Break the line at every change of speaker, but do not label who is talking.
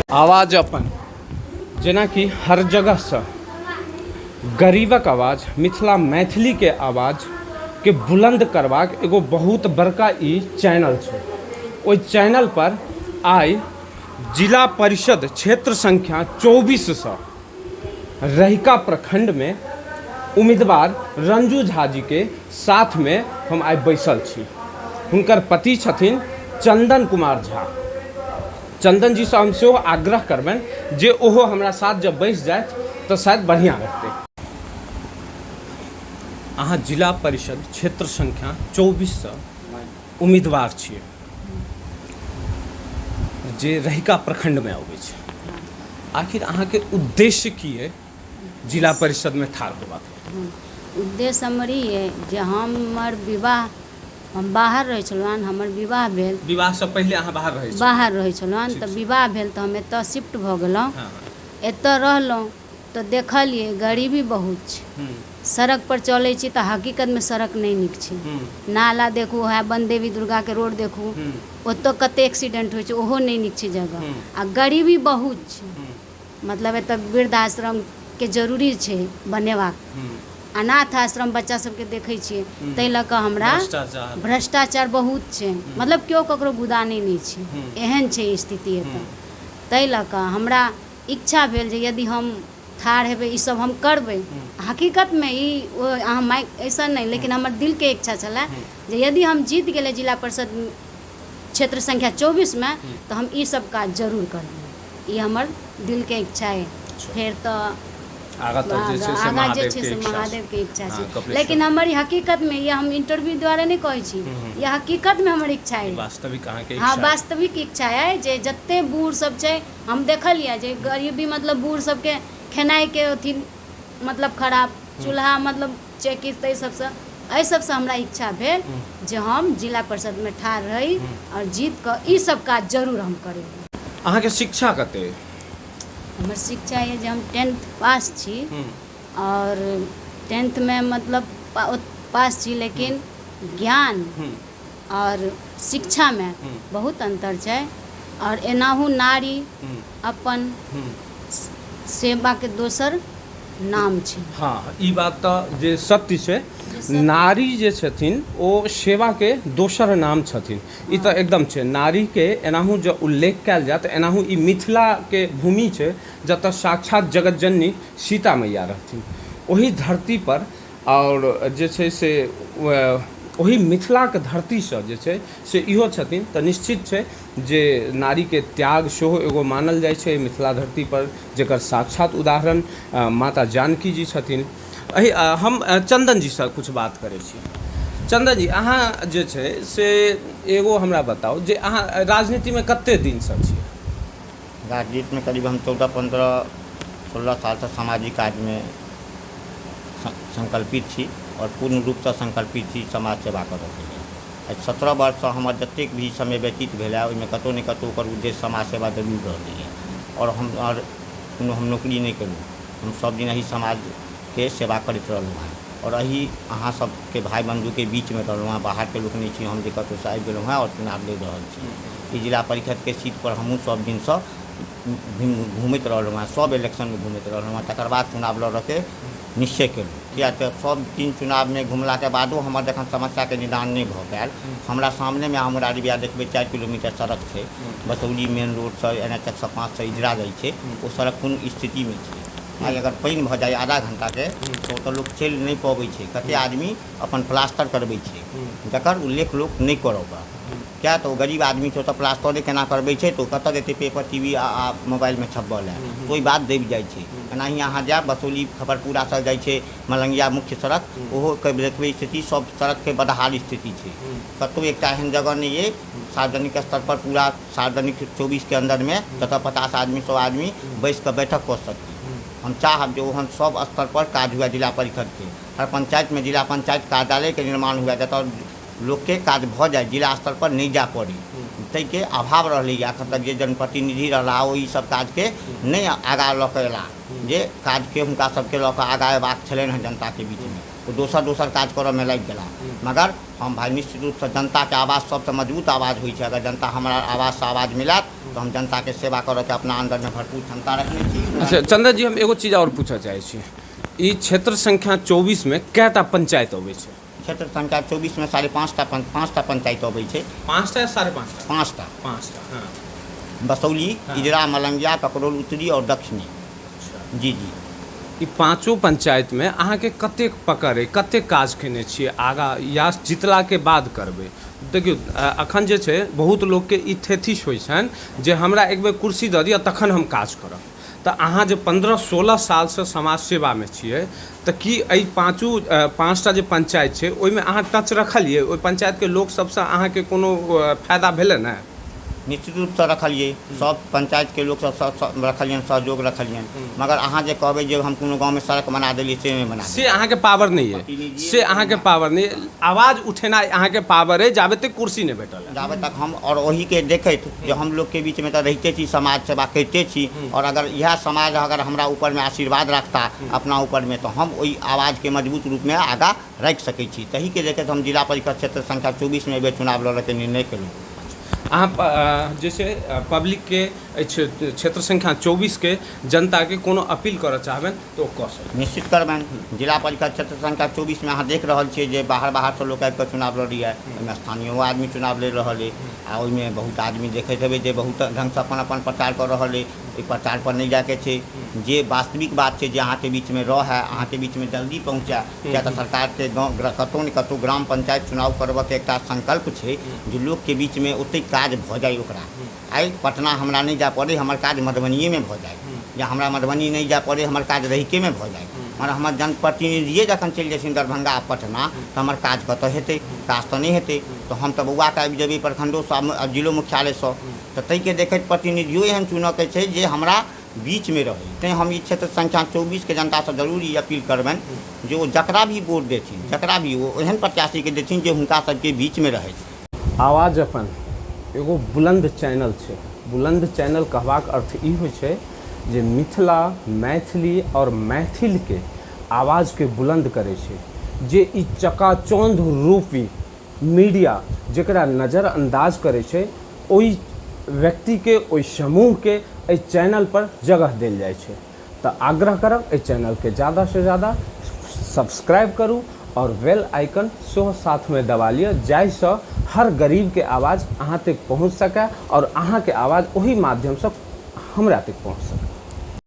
आवाज अपन जेनाकि हर जगहसँ गरीबक आवाज मिथिला मैथिलीके आवाजके बुलन्द करबाक एगो बहुत बड़का ई चैनल छै। ओहि चैनलपर आइ जिला परिषद क्षेत्र संख्या 24सँ रहिका प्रखंडमे उम्मीदवार रंजू झा जीके साथमे हम आइ बैसल छी। हुनकर पति छथिन चंदन कुमार झा। चंदन जीसँ हम सेहो आग्रह करबनि जे ओहो हमरा साथ जब बैस जाथि तऽ शायद बढ़िआँ रहतै। अहाँ जिला परिषद क्षेत्र संख्या 24सँ उम्मीदवार छियै जे रहिका प्रखंडमे अबै छै। आखिर अहाँके उद्देश्य की अइ जिला परिषदमे ठाढ़ होबाक?
उद्देश्य हमर ई अइ जे हमर विवाह, हम बाहर रहै छलहुँ हन, हमर विवाह भेल।
विवाहसँ पहिले अहाँ बाहर रहै छलहुँ?
बाहर रहै छलहुँ हन, तऽ विवाह भेल तऽ हम एतऽ शिफ्ट भऽ गेलहुँ। एतऽ रहलहुँ तऽ देखलियै गरीबी बहुत छै। सड़कपर चलै छी तऽ हकीकतमे सड़क नहि नीक छै। नाला देखू, वएह बनदेवी दुर्गाके रोड देखू, ओतऽ कते एक्सीडेंट होइ छै, ओहो नहि नीक छै जगह। आ गरीबी बहुत छै। मतलब एतऽ वृद्धाश्रमके जरूरी छै बनेबाक। अनाथ आश्रम बच्चा सबके देखै छियै, ताहि लऽ कऽ हमरा भ्रष्टाचार बहुत छै, मतलब केओ ककरो गुदानै नहि छै, एहन छै स्थिति एतऽ। ताहि लऽ कऽ हमरा इच्छा भेल जे यदि हम ठाढ़ हेबै, ई सब हम करबै। हकीकतमे ई अहाँ माइक अइसन नहि, लेकिन हमर दिलके इच्छा छलै जे यदि हम जीत गेलै जिला परिषद क्षेत्र संख्या 24मे तऽ हम ई सब काज जरूर करबै। ई हमर दिलके इच्छा अइ। फेर तऽ
आगाँ तक जे छै से
आगाँ जे छै
महादेवके
से
इच्छा छै।
महादेवके इच्छा छै।
कपिलेश्वर।
लेकिन हमर ई हकीकतमे, ई हम इंटरव्यू द्वारा नहि कहै छी, ई हकीकतमे हमर इच्छा अइ।
वास्तविक अहाँके
हँ
इच्छा अइ।
वास्तविक इच्छा अइ जे जते बूढ़ सब छै, हम देखलियै जे गरीबी, मतलब बूढ़ सबके खेनाइके अथी मतलब खराब चूल्हा, मतलब चेकी, ताहि सबसँ, एहि सबसँ हमरा इच्छा भेल जे हम जिला परिषदमे ठाढ़ रही आओर जीत कऽ ई सब काज जरूर हम करेबै।
अहाँके शिक्षा कते अइ?
हमर शिक्षा यऽ जे हम टेंथ पास छी आओर टेंथमे मतलब पास छी, लेकिन ज्ञान आओर शिक्षामे बहुत अन्तर छै। आओर एनाहु नारी अपन सेवाके दोसर नाम छै।
हँ, ई बात तऽ जे सत्य छै, नारी जे छथिन ओ सेवाके दोसर नाम छथिन, ई तऽ एकदम छै। नारीके एनाहु जँ उल्लेख कयल जाय तऽ एनाहु ई मिथिलाके भूमि छै जतय साक्षात जगतजननी सीता मैया रहथिन, ओहि धरतीपर आओर जे छै से ओहि मिथिलाके धरतीसँ जे छै से इहो छथिन, तऽ निश्चित छै जे नारीके त्याग सेहो एगो मानल जाइ छै मिथिला धरतीपर, जकर साक्षात उदाहरण माता जानकी जी छथिन। एहि हम चन्दन जीसँ किछु बात करै छी। चन्दन जी, अहाँ जे छै से एगो हमरा बताउ जे अहाँ राजनीतिमे कते दिनसँ छी?
राजनीतिमे करीब हम 14, 15, 16 सालसँ सामाजिक काजमे संकल्पित छी आओर पूर्ण रूपसँ संकल्पित छी समाज सेवा करऽके लेल। एहि 17 वर्षसँ हमर जतेक भी समय व्यतीत भेल हँ, ओहिमे कतहु ने कतहु ओकर उद्देश्य समाज सेवा जरूर रहलैए। आओर हम आओर कोनो हम नौकरी नहि केलहुँ, हम सभदिन एहि समाजके सेवा करैत रहलहुँ हँ आओर एहि अहाँ सबके भाय बन्धुके बीचमे रहलहुँ हँ। बाहरके लोक नहि छी हम जे कतहुसँ आबि गेलहुँ हँ आओर चुनाव लड़ि रहल छी। ई जिला परिषदके सीटपर हमहूँ सभ दिनसँ घुमैत रहलहुँ हँ, सभ इलेक्शनमे घुमैत रहलहुँ हँ, तकर बाद चुनाव लड़ऽके निश्चय केलहुँ, किएक तऽ सभ दिन चुनावमे घुमलाके बादो हमर जखन समस्याके निदान नहि भऽ पायल। हमरा सामनेमे अहाँ मुरारी बिहार देखबै, 4 किलोमीटर सड़क छै, बसौली मेन रोडसँ एन एच 105सँ इजरा जाइ छै, ओ सड़क कोन स्थितिमे छै। आइ अगर पानि भऽ जाइ आधा घण्टाके तऽ ओतऽ लोक चलि नहि पबै छै। कतेक आदमी अपन प्लास्टर करबै छै, जकर उल्लेख लोक नहि करऽ ओकरा, किएक तऽ ओ गरीब आदमी छै, ओतऽ प्लास्टरे केना करबै छै, तऽ ओ कतऽ जेतै पेपर टी वी आ मोबाइलमे छपबऽ लए? तऽ ओहि बात दबि जाइ छै। एनाही अहाँ जायब, बसौली खबरपुरासँ जाइ छै मलंगिया मुख्य सड़क, ओहोके देखबै स्थिति, सभ सड़कके बदहाल स्थिति छै। कतहु एकटा एहन जगह नहि अइ सार्वजनिक स्तरपर, पूरा सार्वजनिक 24के अन्दरमे, जतऽ 50 आदमी, 100 आदमी बैसि कऽ बैठक कऽ सकी। हम चाहब जे ओहन सभ स्तरपर काज हुए जिला परिषदके, हर पंचायतमे जिला पंचायत कार्यालयके निर्माण हुए, जतऽ लोकके काज भऽ जाइ, जिला स्तरपर नहि जाय पड़ै। ताहिके अभाव रहलैए एखन तक। जे जनप्रतिनिधि रहला ओ ई सब काजके नहि आगाँ लऽ कऽ अयला, जे काजके हुनका सबके लऽ कऽ आगाँ अयबाक छलनि हँ जनताके बीचमे, ओ दोसर दोसर काज करऽमे लागि गेला। मगर हम भाइ निश्चित रूपसँ जनताके आवाज सभसँ मजबूत आवाज होइ छै। अगर जनता हमरा आवाजसँ आवाज मिलायत तऽ हम जनताके सेवा करऽके अपना अन्दरमे भरपूर क्षमता रखने छी।
अच्छा चंद्र जी, हम एगो चीज आओर पूछऽ चाहै छी, ई क्षेत्र संख्या 24 मे कएटा पंचायत अबै छै?
क्षेत्र संख्या 24 मे 5.5टा, 5टा पंचायत अबै छै।
5टा या 5.5टा?
5टा।
5टा, हँ।
बसौली, इजरा, मलंगिया, ककरौल उत्तरी आओर दक्षिणी। जी जी।
ई पाँचो पंचायतमे अहाँके कतेक पकड़ अइ, कतेक काज केने छियै आगाँ या जितलाके बाद करबै? देखियौ, अखन जे छै बहुत लोकके ई थेथिस होइ छनि जे हमरा एक बेर कुर्सी दऽ दिअ तखन हम काज करब। तऽ अहाँ जे 15-16 सालसँ समाज सेवामे छियै तऽ की एहि पाँचो 5टा जे पंचायत छै ओहिमे अहाँ टच रखलियै? ओहि पंचायतके लोक सभसँ अहाँके कोनो फायदा भेलै ने?
निश्चित रूपसँ रखलियै। सभ पंचायतके लोकसभ रखलियनि, सहयोग रखलियनि। मगर अहाँ जे कहबै जे हम कोनो गाँवमे सड़क बना देलियै, से नहि बना।
से अहाँके पावर नहि अइ, से अहाँके पावर नहि अइ। आवाज उठेनाइ अहाँके पावर अइ जाबे तक कुर्सी नहि भेटल।
जाबे तक हम आओर ओहीके देखैत जे हम लोकके बीचमे तऽ रहिते छी, समाज सेवा करिते छी, आओर अगर इएह समाज अगर हमरा ऊपरमे आशीर्वाद रखता अपना ऊपरमे तऽ हम ओहि आवाजके मजबूत रूपमे आगाँ राखि सकै छी। तहीके देखैत हम जिला परिषद क्षेत्र संख्या 24मे एहिबेर चुनाव लड़ऽके निर्णय केलहुँ।
अहाँ जे छै पब्लिकके एहि क्षेत्र संख्या 24के जनताके कोनो अपील करऽ चाहबनि तऽ ओ कऽ सकैत।
निश्चित करबनि। जिला परिषद क्षेत्र संख्या 24मे अहाँ देख रहल छियै जे बाहर बाहरसँ लोक आबि कऽ चुनाव लड़ैए, ओहिमे स्थानीयो आदमी चुनाव लड़ि रहल अइ आ ओहिमे बहुत आदमी देखैत हेबै जे बहुत ढङ्गसँ अपन अपन प्रचार कऽ रहल अइ। ओहि प्रचारपर नहि जाइके छै। जे वास्तविक बात छै जे अहाँके बीचमे रहए, अहाँके बीचमे जल्दी पहुँचए, किएक तऽ सरकारके गाँव कतहु ने कतहु ग्राम पंचायत चुनाव करबऽके एकटा संकल्प छै जे लोकके बीचमे ओतेक काज भऽ जाइ। ओकरा आइ पटना हमरा नहि जाय पड़ै, हमर काज मधुबनिएमे भऽ जाय, या हमरा मधुबनी नहि जाय पड़ै, हमर काज रहिकेमे भऽ जाय। मगर हमर जनप्रतिनिधिए जखन चलि जेथिन दरभंगा आ पटना तऽ हमर काज कतऽ हेतै? काज तऽ नहि हेतै। तऽ हम तऽ बौआके आबि जेबै प्रखण्डोसँ आ जिलो मुख्यालयसँ। तऽ ताहिके देखैत प्रतिनिधियो एहन चुनऽके छै जे हमरा बीचमे रहै। तैँ हम ई क्षेत्र संख्या 24के जनतासँ जरूर ई अपील करबनि जे ओ जकरा भी वोट देथिन, जकरा भी ओ एहन प्रत्याशीके देथिन जे हुनका सबके बीचमे रहथि।
आवाज अपन एगो बुलन्द चैनल छै। बुलन्द चैनल कहबाक अर्थ ई होइ छै जे मिथिला, मैथिली आओर मैथिलके आवाजके बुलन्द करै छै। जे ई चकाचौंध रूपी मीडिया जकरा नजरअंदाज करै छै, ओहि व्यक्तिके, ओहि समूहके एहि चैनलपर जगह देल जाइ छै। तऽ आग्रह करब एहि चैनलके ज्यादासँ ज्यादा सब्सक्राइब करू आओर बेल आइकन सेहो साथमे दबा लिअ, जाहिसँ हर गरीबके आवाज अहाँ तक पहुँच सकए आओर अहाँके आवाज ओहि माध्यमसँ हमरा तक पहुँच सकए।